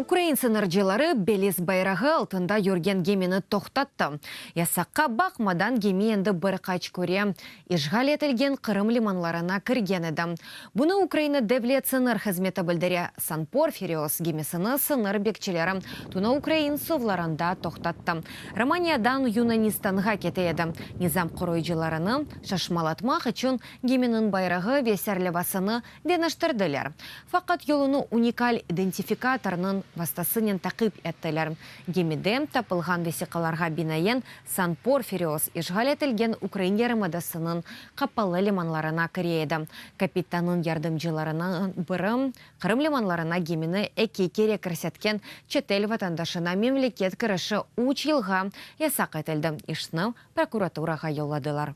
Ukrain sıñırcıları Beliz bayrağı altında yürgen gemini toqtattı. Yasaqqa baqmadan, gemi endi bir qaç kere işğal etilgen Qırım limanlarına kirgen edi. Bunı Ukraina Devlet sıñır hızmeti bildire. San Porfirios gemisini sıñır bekçileri Tuna ukrain suvlarında toqtattı. Romaniyadan Yunanistanğa kete edi. Nizam qoruyıcılarını şaşmalatmaq içün geminiñ bayrağı ve serlevasını deñiştirdiler. Faqat yolunı unikal identifikatornıñ vastasınen taqip ettiler. Gemide tapılğan vesiqalarğa binaen, San Porfirios işğal etilgen ukrain yarımadasınıñ qapalı limanlarına kire edi. Kapitannıñ yardımcılarından biri, Qırım limanlarına gemini eki kere kirsetken çetel vatandaşına memleket kirişi üç yılğa yasaq etildi. İşni prokuraturağa yolladılar.